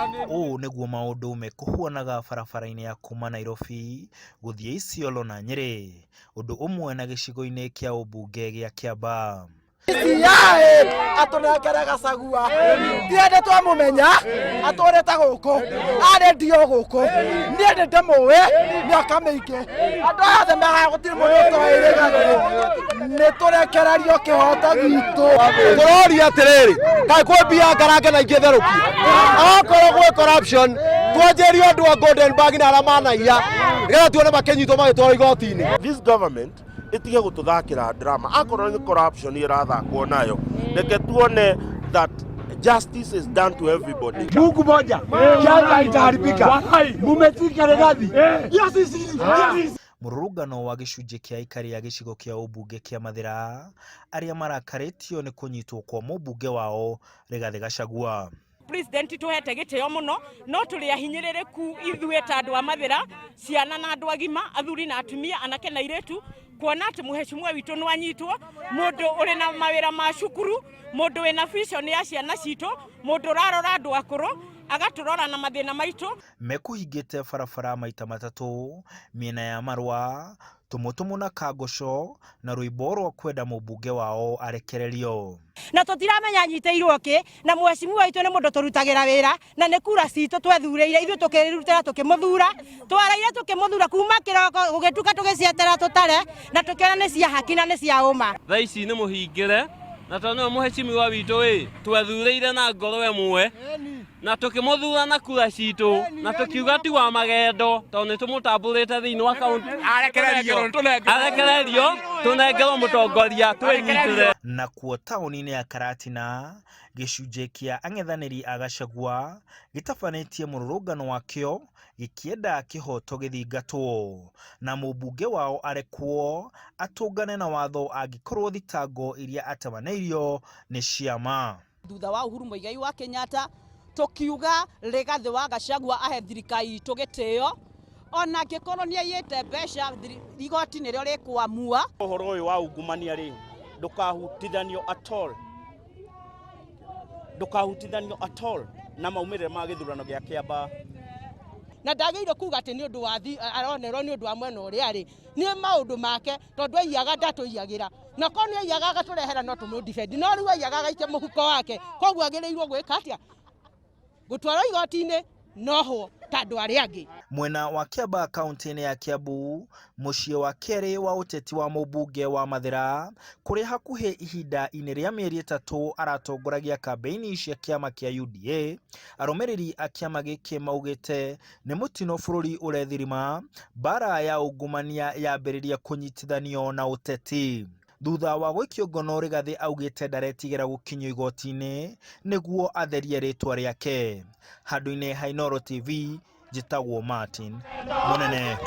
Ũũ nĩguo maũndũ mekũhuanaga barabara-inĩ ya kuma Nairobi gũthiĩ Isiolo na Nyĩrĩ, ũndũ ũmwe na gĩcigo-inĩ kĩa ũmbunge gĩa Kĩambaa. DCI atũnengere Gachagua tiende twamũmenya atũrĩte gũkũ arĩ ndio gũkũ niĩ nĩ ndĩmũĩ mĩaka mĩingĩ andũ aya othe mehaha gũtirĩ mũndũ ũtoĩ Rigathĩ nĩ tũrekererio kĩhoto gitũ. Tũroria atĩrĩrĩ, kaĩ kwĩ mbia ngarange na ingĩ therũkie? Akorwo gwĩ corruption, twanjĩrio andũ a Golden Bag na arĩa manaiya nĩgetha tuone makĩnyitwo magĩtwarwo igoti-inĩ. This government ĩtige gũtũthakĩra drama. Akorwo nĩ corruption ĩrathakwo nayo, reke tuone that justice is done to everybody. Mungu moja, chama itaharibika. Mumefika Rigathi. Yes, yes, yes. Mũrũrũngano wa gĩcunjĩ kĩa aikari a gĩcigo kĩa ũmbunge kĩa Mathĩra arĩa marakarĩtio nĩ kũnyitwo kwa mũmbunge wao Rigathĩ Gachagua. President tuhete gĩtĩo mũno no tũrĩ ahinyĩrĩrĩku ithuĩ ta andũ a Mathĩra, ciana na andũ agima, athuri na atumia, anake na airĩtu, kuona atĩ mũheshimiwa witũ nĩ anyitwo, mũndũ ũrĩ na mawĩra ma cukuru, mũndũ wĩna vision ya ciana citũ, mũndũ ũrarora andũ akũrũ, agatũrora na mathĩna maitũ. Mekũhingĩte barabara maita matatũ mĩena ya Marua, Tũmũtũmũ na Kangoco na rwĩmbo rwa kwenda mũmbunge wao arekererio. Na tũtiramenya anyitĩirwo kĩ, na mheshimiwa witũ nĩ mũndũ tũrutagĩra wĩra, na nĩ kura citũ twethurĩire ithuĩ tũkĩrutĩra tũkĩmũthura, twaraire tũkĩmũthura kuma kĩroko gũgĩtuka tũgĩcietera tũtare, na tũkĩona nĩ cia haki na nĩ cia ũma. Thaa ici nĩ mũhingĩre, na tondũ nĩwe mũheshimiwa witũ ĩ, twethurĩire na ngoro ĩmwe na tũkĩmũthura na kura citũ na tũkiuga ti wa magendo tondũ nĩ tũmũtambũrĩte thĩinĩ wa kaunti. Arekererio tũnengerwo mũtongoria twĩnyitĩre. Nakuo taũni-inĩ ya Karatina, gĩcunjĩ kĩa ang'ethanĩri a Gachagua gĩtabanĩtie mũrũrũngano wakĩo gĩkĩenda kĩhoto gĩthingatwo na mũmbunge wao arekwo atũngane na watho angĩkorwo thitango iria atabanĩirio nĩ cia ma. Thutha wa Uhuru Muigai wa Kenyatta tukiuga Rigathi wa Gachagua ahe thirikari itũ gĩtĩo, ona angĩkorwo nĩ aiyĩte mbeca, igoti nĩrĩo rĩkwamua. Ũhoro ũyũ wa ungumania rĩ, ndũkahutithanio at all, ndũkahutithanio at all na maumĩrĩra ma gĩthurano gĩa Kĩambaa. Na ndagĩrĩirwo kuga atĩ nĩ ũndũ wa aronerwo nĩ ũndũ wa mwena ũrĩa arĩ, nĩ maũndũ make, tondũ aiyaga ndatũiyagĩra, na korwo nĩ aiyaga agatũrehera no tũmũ defend, no rĩu aiyaga agaikia mũhuko wake, koguo agĩrĩirwo gwĩka atĩa? Gũtwarwo igoti-inĩ nohwo ta andũ arĩa angĩ. Mwena wa Kĩambaa kaunti-inĩ ya Kiambu, mũciĩ wa kerĩ wa ũteti wa mũmbunge wa Mathĩra, kũrĩa hakuhĩ ihinda-inĩ rĩa mĩeri ĩtatũ aratongoragia kambĩini cia kĩama kĩa UDA, arũmĩrĩri a kĩama gĩkĩ maugĩte nĩ mũtino bũrũri ũrethirima, mbara ya ungumania yambĩrĩria kũnyitithanio na ũteti. Thutha wa gũikio ngono Rigathĩ augĩte ndaretigĩra gũkinyio igoti-inĩ nĩguo atherie rĩtwa rĩake. Handũ-inĩ ha Inooro TV, njĩtagwo Martin Mũnene.